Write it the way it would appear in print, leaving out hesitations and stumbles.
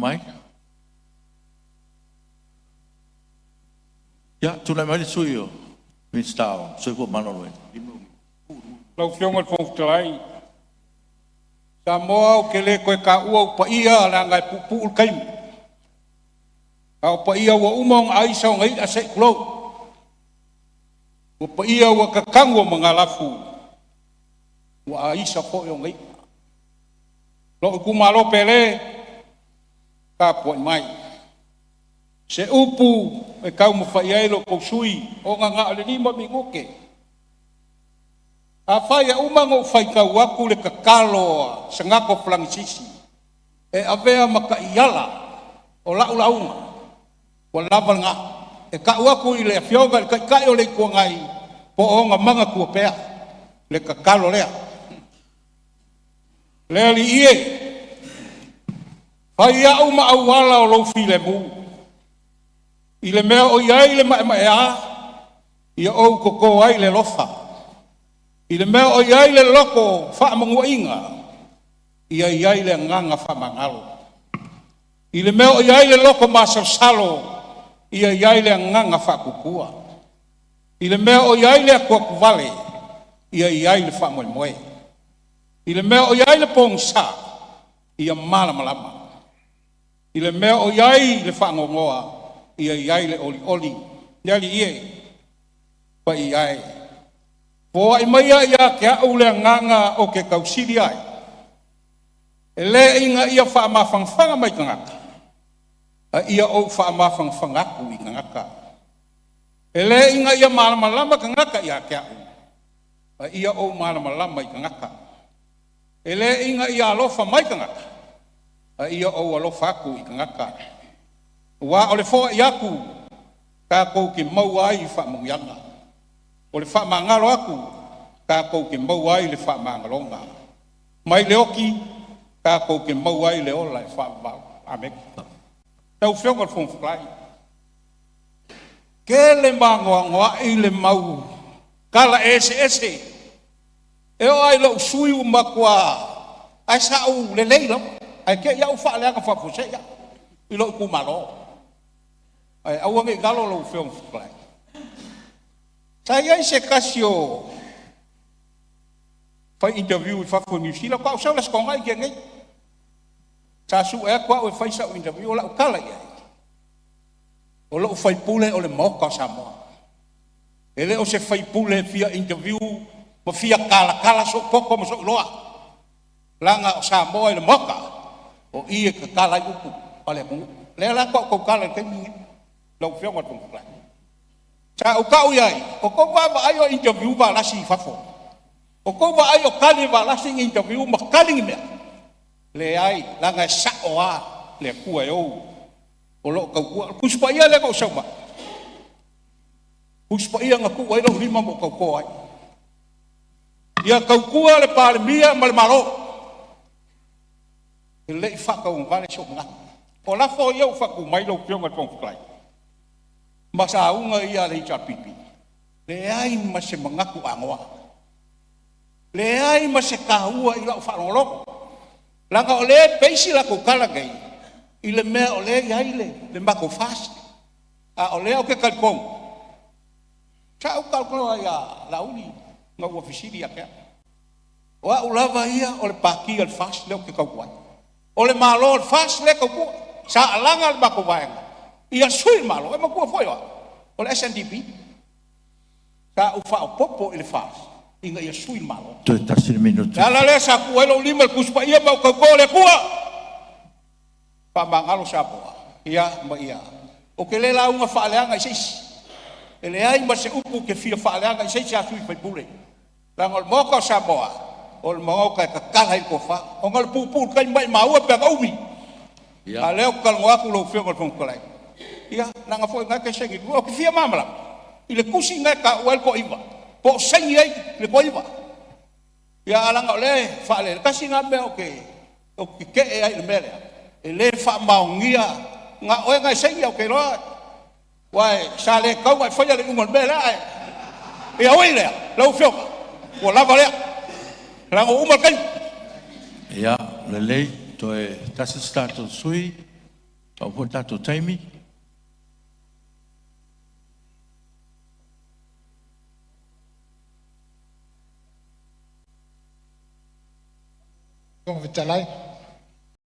mai. Ia, tulai mai le Sui Minisita o le Soifua Maloloina. Lau Afioga i le Fofoga Fetalai, Samoa ou te le toe taua ou paia leaga e puupuu le taimi, a o paia ua uma ona aisa ona i'a se i tulou. O paia ua tatanu o magalafu, ua aisa foi ona i'a. Lou itumalo pele, tapuai mai, se upu e taumafai ai lo outou sui usufono ona na o le 5 minute. Afai e uma ona ou faitau atu le tatalo a Saanato Felanisisi e avea ma taiala o lau lauga, ua lava lena. E tau atu i le Afioga i le Taitai o le Itu Agai po o ona manatua pea le tatalo lea. Le Alii e, fai au ma auala o lou filemu, i le mea o i ai le maemaea, ia ou toto ai le alofa, i le mea o i ai le loto faamanuaina, ia i ai le agaga faamagalo. I le mea o i ai le loto masalosalo, ia i ai le agaga faatuatua. I le mea o i ai le atuatuvale, ia i ai le faamoemoe. I le mea o i ai le pogisa, ia malamalama. I le mea o i ai le faanoanoa, ia i ai le olioli. Le Alii e, paia e, foai maia ia te au le agaga ou te tausili ai, e le ina ia faamafanafana mai tagata, a ia ou faamafanafana atu i tagata. E le ina ia malamalama tagata ia te au, a ia ou malamalama i tagata. E le ina ia alofa mai tagata, a ia ou alofa atu i tagata. Aua o le foai atu tatou te maua ai faamanuiaga, o le faamagalo atu tatou te maua ai le faamagaloga. Mai le oti tatou te maua ai le ola e faavavau. Amene. Lau Afioga i le Fofoga Fetalai, tele ma anoanoai le mau tala eseese e oo lava i lou sui usufono ua matua… Ae sa ou lelei lava, ae te i lava ua faaleaga faafuasei au i lou itumalo. Ae aua ne i galo lau Afioga i le Fofoga Fetalai. Sa i ai se tasi o fai interview i fafo i Niu Sila, faatoa ou sau i le Aso Toonai na tea nei. Sa sue atu au e fai sau interview, o lau tala i ai, o lou faipule o le Maota o Samoa. E le o se faipule e fia interview ma fia talatala sou poto ma sou iloa, leaga o Samoa i le Maota, o i e tatala ai upu a le atunuu. O lea la faatoa ou tautala i le taimi lenei lau Afioga i le Fofoga Fetalai. Sa ou tau i ai, ua outou vaavaai o interview Valasi i fafo? Ua outou vaai o tali e Valasi ni interview ma tali ni mea? Leai, leaga e sao lava le Atua e ou o lo o tautua. O le Tusi Paia lea na ou sau ma au, Tusi Paia na tuu ai lou lima ma ou tauto ai. Ia tautua le Palemia ma le Malo. E le i faatauagavale sou manatu. O lafo ia ua faatu mai lau Afioga i le Fofoga Fetalai, ma sauga ia a le HRPP, leai ma se manatu anoa, leai ma se taua i lau faalogologo, leaga o lea e base latou tala nei i le mea o lea e i ai le matou FAST. A o lea ou te talitonu, sa ou talanoa ia Laauli ina ua fesili ia te au, o au lava ia o le Pati a le FAST lea ou te tautua ai. O le Malo o le FAST lea e tautua. Sa alaga le matou vaega ia sui le Malo. E manatua foi o au, o le SNDP. Sa ou faaopoopo i le FAST ina ia sui le Malo. Toe tasi le minute. O le ala lea sa tuu ai lou lima i le Tusi Paia ma ou tauto i le Atua, faamagalo Samoa ia ma ia. Ou te le lauga faaleaga i se isi, e leai ma se upu ou te fia faaleaga i se isi sui usufono, leaga o le Maota o Samoa, o le Maota e tatala ai le tofa. Ona o le puupuu i le taimi, maumau e pe a na umi, a o lea ou te talanoa atu lau Afioga i le Fofoga Fetalai, ia leaga foi o lena e te saini Ou te fia malamalama i le tusi lena e taua ai le toaiva, po o saini ai le toaiva. Ia ae leaga o lea e faalele, tasi lena mea ou te tetee ai i le mea lea, e le faamaonia, na o oe na e saini ae ou te iloa aua sa le tatau ona e faia le iuga o le mea lea. Ae ui i lea lau Afioga, ua lava lea, leaga ua uma le taimi. Ia, lelei, toe tasi se tatou sui Faaopoopo le tatou taimi. Fofoga Fetalai.